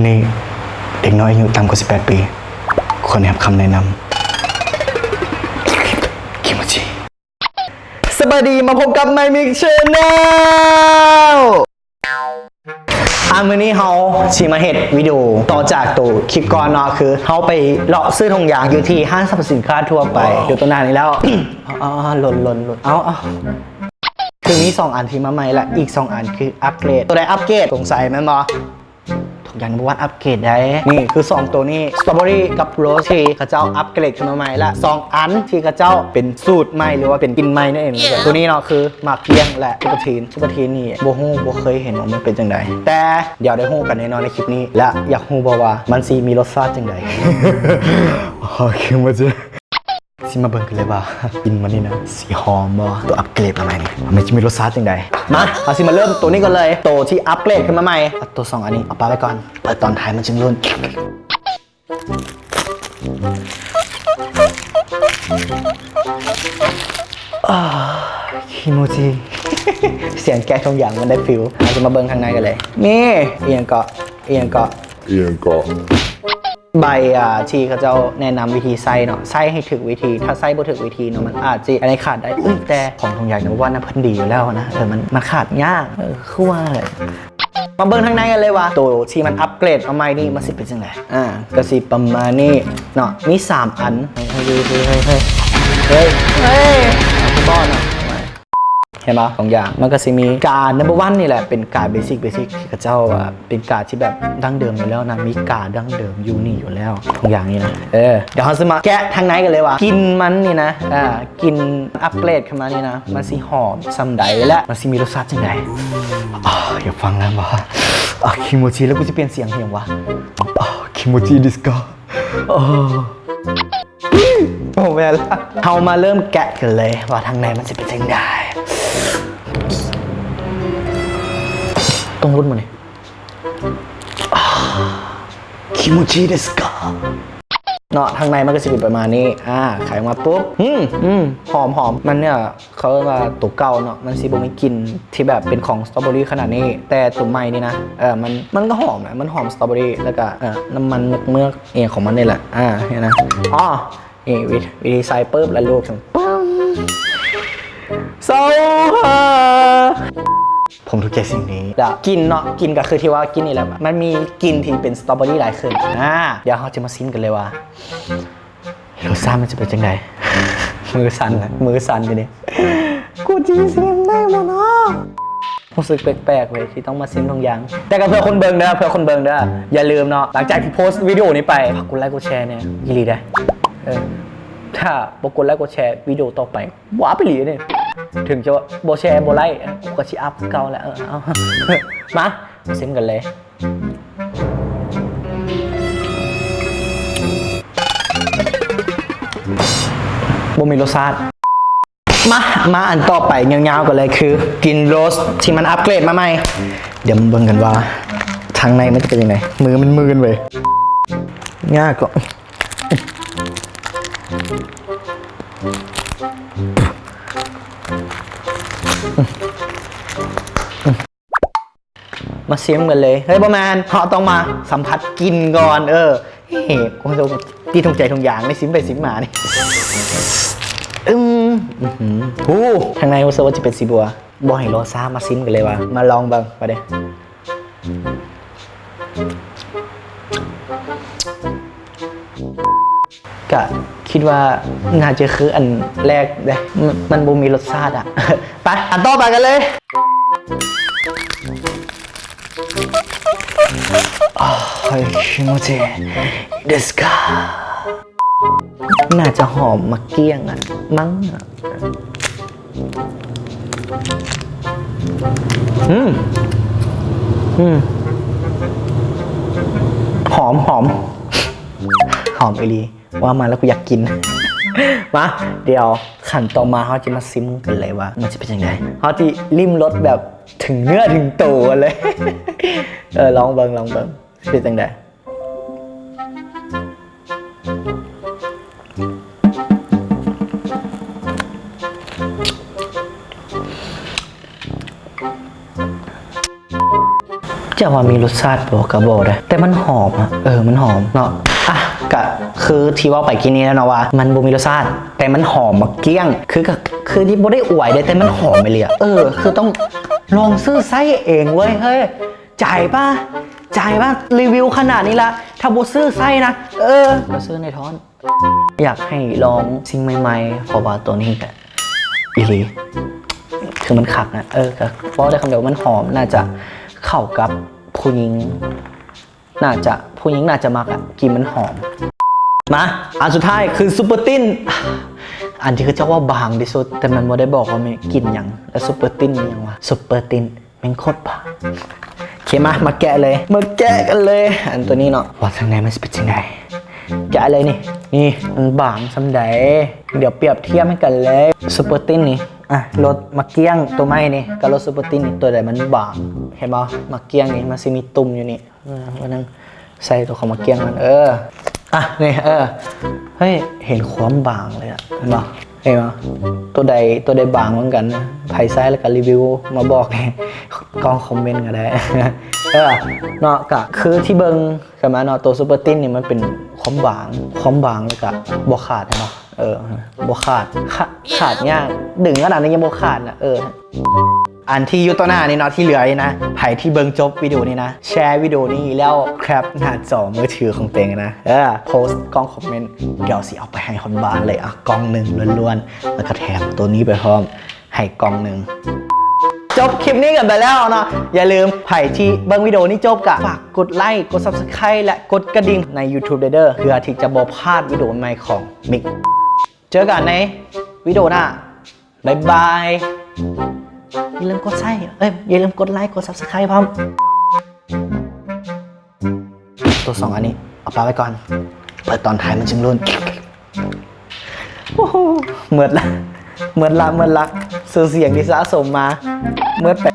ນີ້ເດັກນ້ອຍອາຍຸຕ່ຳກວ່າສິບແປດປີ ຄວນໄດ້ຮັບຄຳແນະນຳ. ຄິໂມຈິ. ສະບາຍດີ ມາພົບກັບໄມມິກແຊນແນວ. ອ່າ ມື້ນີ້ເຮົາຊິມາເຮັດວິດີໂອຕໍ່ຈາກໂຕຄລິບກ່ອນເນາະ ຄືເຮົາໄປເລາະຊື້ຖົງຢາງຢູ່ທີ່ຮ້ານສັບພະສິນຄ້າທົ່ວໄປ ຢູ່ຕົງໜ້ານີ້ແລ້ວ. ເອົາໆໆ ຫຼົ່ນໆໆ ເອົາໆ ຄືມີສອງອັນທີ່ມາໃໝ່ ແລະ ອີກສອງອັນຄືອັບເກຣດ. ໂຕໃດອັບເກຣດ ສົງໄສແມ່ນບໍ່? ທຸກຢ່າງໃນບັກວັນອັບເກຣດໄດ໋. ນີ້ຄືສອງໂຕນີ້ ສະຕໍເບີຣີກັບໂຣສ ທີ່ເຂົາເຈົ້າອັບເກຣດຂຶ້ນມາໃໝ່ ແລະ ສອງອັນທີ່ເຂົາເຈົ້າເປັນສູດໃໝ່ ຫຼືວ່າເປັນກິ່ນໃໝ່ນັ້ນເອງ. ໂຕນີ້ເນາະ ຄືໝາກກ້ຽງ ແລະ ຊຸບເປີທີນ. ຊຸບເປີທີນນີ້ບໍ່ຮູ້ ບໍ່ເຄີຍເຫັນວ່າມັນເປັນຈັ່ງໃດ ແຕ່ດຽວໄດ້ຮູ້ກັນແນ່ນອນໃນຄລິບນີ້. ແລະ ຢາກຮູ້ບໍ່ວ່າມັນຊິມີລົດຊາດຈັ່ງໃດ? ໂອເຄ ມາເຈີ. ຊິມາເບິ່ງກັນເລີຍວ່າກິ່ນມັນນີ້ນະ ຊິຫອມບໍ່? ໂຕອັບເກຣດມາໃໝ່ນີ້ ມັນຊິມີລົດຊາດຈັ່ງໃດ? ມາ ເຮົາຊິມາເລີ່ມໂຕນີ້ກ່ອນເລີຍ ໂຕທີ່ອັບເກຣດຂຶ້ນມາໃໝ່. ເອົາໂຕສອງອັນນີ້ເອົາປະໄວ້ກ່ອນ ເປີດຕອນທ້າຍມັນຈຶ່ງລຸ້ນ. ອາ ຄິໂມຈິ ສຽງແກະຖົງຢາງມັນໄດ້ຟີລ. ເຮົາຊິມາເບິ່ງທາງໃນກັນເລີຍ. ນີ້ ອີ່ຫຍັງເກາະ ອີ່ຫຍັງເກາະ ອີ່ຫຍັງເກາະ ໃບ ອ່າ ທີ່ເຂົາເຈົ້າແນະນຳວິທີໃສ່ເນາະ, ໃສ່ໃຫ້ຖືກວິທີ, ຖ້າໃສ່ບໍ່ຖືກວິທີເນາະ ມັນອາດຊິອັນນີ້ຂາດໄດ້. ເອີ ແຕ່ຂອງຖົງຢາງນຳເພິ່ນນະ ເພິ່ນດີຢູ່ແລ້ວນະ, ເອີ ມັນ ມັນຂາດຍາກ, ເອີ ຄືວ່າແຫຼະ. ມາເບິ່ງທາງໃນກັນເລີຍວ່າ ໂຕທີ່ມັນອັບເກຣດມາໃໝ່ນີ້ ມັນຊິເປັນຈັ່ງໃດ. ອ່າ ກໍຊິປະມານນີ້ເນາະ, ມີສາມອັນ. ເຮີ້ຍ ເຮີ້ຍ ເຮີ້ຍ ເຮີ້ຍ ເຮີ້ຍ ເຮີ້ຍ ບໍ່ນະ. ເຫັນບໍ່? ຖົງຢາງມັນກໍຊິມີການຳເບີວັນນີ້ແຫຼະ, ເປັນກາເບຊິກ ເບຊິກ ທີ່ເຂົາເຈົ້າວ່າເປັນກາທີ່ແບບດັ້ງເດີມຢູ່ແລ້ວນະ, ມີກາດັ້ງເດີມຢູ່ນີ້ຢູ່ແລ້ວ ຖົງຢາງນີ້ນະ. ເອີ ດຽວເຮົາຊິມາແກະທາງໃນກັນເລີຍວ່າ ກິ່ນມັນນີ້ນະ, ເອີ ກິ່ນອັບເກຣດຂຶ້ນມານີ້ນະ, ມັນຊິຫອມສ່ຳໃດ ແລະ ມັນຊິມີລົດຊາດຈັ່ງໃດ. ອາ ຢາກຟັງນຳວ່າ ອາ ຄິໂມຈິ ແລ້ວກູຊິປ່ຽນສຽງເຮັດຫຍັງວະ? ອາ ຄິໂມຈິເດສກາ. ໂອ້ ບໍ່ແມ່ນລະ. ເຮົາມາເລີ່ມແກະກັນເລີຍວ່າທາງໃນມັນຊິເປັນຈັ່ງໃດ. ຕ້ອງລຸ້ນບໍ່ນີ້? ອາ ຄິໂມຈິເດສກາ. ເນາະ ທາງໃນມັນກໍຊິເປັນປະມານນີ້. ອາ ໄຂອອກມາປຸບ ອືມ ອືມ ຫອມ ຫອມ. ມັນເນຍ ເຂົາເອີ້ນວ່າໂຕເກົ່າເນາະ ມັນຊິບໍ່ມີກິ່ນທີ່ແບບເປັນຂອງສະຕໍເບີຣີຂະໜາດນີ້, ແຕ່ໂຕໃໝ່ນີ້ນະ ເອີ ມັນ ມັນກໍຫອມນະ, ມັນຫອມສະຕໍເບີຣີ ແລ້ວກໍ ເອີ ນ້ຳມັນເມືອກໆ ອີ່ຫຍັງຂອງມັນນີ້ແຫຼະ. ອາ ເຫັນນະ. ອໍ ນີ້ ວິ ວິທີໃສ່ປຶບ ແລ້ວລູບ ປຶ້ງ ໂຊຮາ ຜົມຖືກໃຈສິ່ງນີ້. ແລ້ວກິ່ນເນາະ, ກິ່ນກໍຄືທີ່ວ່າກິ່ນນີ້ແຫຼະ, ມັນມີກິ່ນທີ່ເປັນສະຕໍເບີຣີຫຼາຍຂຶ້ນ. ອາ ດຽວເຮົາຈະມາຊິມກັນເລີຍວ່າ ລົດຊາດມັນຈະເປັນຈັ່ງໃດ? ມືສັ່ນລະ ມືສັ່ນຢູ່ນີ້. ກູຊິຊິມໄດ້ບໍ່ເນາະ? ຮູ້ສຶກແປກໆເວີຍ ທີ່ຕ້ອງມາຊິມທຸກຢ່າງ, ແຕ່ກໍເພື່ອຄົນເບິ່ງເດີ ເພື່ອຄົນເບິ່ງເດີ. ຢ່າລືມເນາະ ຫຼັງຈາກທີ່ໂພສວິດີໂອນີ້ໄປ ຝາກກົດໄລກົດແຊແດ່ ອີ່ຫຼີເດ້. ເອີ ຖ້າບໍ່ກົດໄລກົດແຊ ວິດີໂອຕໍ່ໄປ ວ້າໄປອີ່ຫຼີເດ້. ເຖິງຈະບໍ່ແຊບໍ່ໄລ ກູກໍຊິອັບຄືເກົ່າແຫຼະ. ເອີ ເອົາ ມາ ມາຊິມກັນເລີຍ. ບໍ່ມີລົດຊາດ. ມາ ມາອັນຕໍ່ໄປຍາວໆກັນເລີຍ ຄືກິ່ນໂຣສທີ່ມັນອັບເກຣດມາໃໝ່. ດຽວມາເບິ່ງກັນວ່າທາງໃນມັນຈະເປັນຈັ່ງໃດ. ມືມັນມື່ນເວີຍ. ຍາກກໍ ມາຊິມກັນເລີຍ. ເຮີ້ຍ ບໍ່ແມ່ນ, ເຮົາຕ້ອງມາສຳຜັດກິ່ນກ່ອນ. ເອີ ເອີ ກູຕົກໃຈທຸກຢ່າງນີ້ ຊິມໄປຊິມມານີ້. ອືມ ອື້ຫື ໂອ້ ທາງໃນຮູ້ສຶກວ່າຈະເປັນສີບົວ. ບໍ່ໃຫ້ລໍຊ້າ ມາຊິມກັນເລີຍວ່າ ມາລອງເບິ່ງ ມາເດີ້. ກະຄິດວ່າໜ້າຈະຄືອັນແລກເດ້ ມັນ ມັນບໍ່ມີລົດຊາດອະ. ໄປ ອັນຕໍ່ໄປກັນເລີຍ. ໂອ້ຍ 気持ちいいですか. ໜ້າຈະຫອມໝາກກ້ຽງອະ ມັ້ງ. ອືມ ອືມ ຫອມ ຫອມ ຫອມອີ່ຫຼີ. ວ່າມາແລ້ວກູຢາກກິນ. ມາ ດຽວຂັ້ນຕໍ່ມາເຮົາຈະມາຊິມກັນເລີຍວ່າມັນຊິເປັນຈັ່ງໃດ. ເຮົາຊິລິມລົດແບບເຖິງເນື້ອເຖິງໂຕກັນເລີຍ. ເອີ ລອງເບິ່ງ ລອງເບິ່ງ ເປັນຈັ່ງໃດ. ອ ຈະວ່າມີລົດຊາດບໍ່ ກໍບໍ່ເດ້ ແຕ່ມັນຫອມອະ ເອີ ມັນຫອມເນາະ. ອ່ະ ກະຄືທີ່ເວົ້າໄປກີ້ນີ້ແຫຼະເນາະວ່າ ມັນບໍ່ມີລົດຊາດ ແຕ່ມັນຫອມໝາກກ້ຽງ ຄື ກະຄືທີ່ບໍ່ໄດ້ອວຍເດ້ ແຕ່ມັນຫອມອີ່ຫຼີອະ. ເອີ ຄືຕ້ອງລອງຊື້ໃຊ້ເອງເວີຍ ເຮີ້ຍ ຈ່າຍປະ ຈ່າຍປະ ຣີວິວຂະໜາດນີ້ລະ ຖ້າບໍ່ຊື້ໃຊ້ນະ ເອີ ບໍ່ຊື້ແນ່ນອນ. ຢາກໃຫ້ລອງສິ່ງໃໝ່ໆ ເພາະວ່າໂຕນີ້ກະອີ່ຫຼີ ຄືມັນຄັກນະ. ເອີ ກະເວົ້າໄດ້ຄຳດຽວວ່າມັນຫອມ ໜ້າຈະເຂົ້າກັບຜູ້ຍິງ ໜ້າຈະ ຜູ້ຍິງໜ້າຈະມັກອະ ກິ່ນມັນຫອມ. ມາ ອັນສຸດທ້າຍຄືຊຸບເປີຕິ້ນ ອັນທີ່ເຂົາເຈົ້າວ່າບາງທີ່ສຸດ ແຕ່ມັນບໍ່ໄດ້ບອກວ່າແມ່ນກິ່ນຫຍັງ ແລ້ວຊຸບເປີຕິ້ນແມ່ນຫຍັງວະ ຊຸບເປີຕິ້ນ ແມ່ງໂຄດບາງ. ໂອເຄ ມາ ມາແກະເລີຍ ມາແກະກັນເລີຍ ອັນໂຕນີ້ເນາະ ວ່າຈັ່ງໃດ ມັນຊິເປັນຈັ່ງໃດ. ແກະເລີຍນີ້ ນີ້ມັນບາງສ່ຳໃດ ດຽວປຽບທຽບໃຫ້ກັນເລີຍ. ຊຸບເປີຕິ້ນນີ້ ອ່ະ ລົດໝາກກ້ຽງໂຕໃໝ່ນີ້ ກັບລົດຊຸບເປີຕິ້ນນີ້ ໂຕໃດມັນບາງ ເຫັນບໍ່? ໝາກກ້ຽງນີ້ມັນຊິມີຕຸ່ມຢູ່ນີ້ ເອີ ວ່ານັ້ນ ໃສ່ໂຕຂອງໝາກກ້ຽງມັນ ເອີ ອ່ະ ນີ້ ເອີ ເຮີ້ຍ ເຫັນຄວາມບາງເລີຍອະ ເຫັນບໍ່? ເຫັນບໍ່? ໂຕໃດ ໂຕໃດບາງເໝືອນກັນ ໃຜໃຊ້ແລ້ວກໍຣີວິວມາບອກໃນກ່ອງຄອມເມັນກໍໄດ້ ເອີ ເນາະ. ກະຄືທີ່ເບິ່ງກັນມາເນາະ ໂຕຊຸບເປີຕິ້ນນີ້ມັນເປັນຄວາມບາງ ຄວາມບາງ ແລ້ວກະບໍ່ຂາດ ເຫັນບໍ່? ເອີ ບໍ່ຂາດ ຂະ ຂາດຍາກ ດຶງຂະໜາດນີ້ຍັງບໍ່ຂາດນະ ເອີ. ອັນທີ່ຢູ່ຕໍ່ໜ້ານີ້ເນາະ ທີ່ເຫຼືອນີ້ນະ ໃຜທີ່ເບິ່ງຈົບວິດີໂອນີ້ນະ ແຊວິດີໂອນີ້ແລ້ວແຄບໜ້າຈໍມືຖືຂອງຕົວເອງນະ ເອີ ໂພສກ່ອງຄອມເມັນ ດຽວຊິເອົາໄປໃຫ້ຮອດບ້ານເລີຍ ອ່ະ ກ່ອງໜຶ່ງລ້ວນໆ ແລ້ວກໍແຖມໂຕນີ້ໄປພ້ອມໃຫ້ກ່ອງໜຶ່ງ. ຈົບຄລິບນີ້ກັນໄປແລ້ວເນາະ ຢ່າລືມ ໃຜທີ່ເບິ່ງວິດີໂອນີ້ຈົບກະຝາກກົດໄລ ກົດ Subscribe ແລະ ກົດກະດິ່ງໃນ YouTube ເດີ ເພື່ອທີ່ຈະບໍ່ພາດວິດີໂອໃໝ່ຂອງມິກ. ເຈີກັນໃນວິດີໂອໜ້າ. ບາຍບາຍ. ຢ່າລືມກົດໃຊ້ ເອີຍ ຢ່າລືມກົດໄລ ກົດ Subscribe ພ້ອມ. ໂຕສອງອັນນີ້ເອົາປະໄວ້ກ່ອນ ເປີດຕອນທ້າຍມັນຈຶ່ງລຸ້ນ. ໂອ້ໂຫ ໝົດລະ ໝົດລະ ໝົດລະ ຊື່ສຽງທີ່ສະສົມມາ ໝົດໄປ.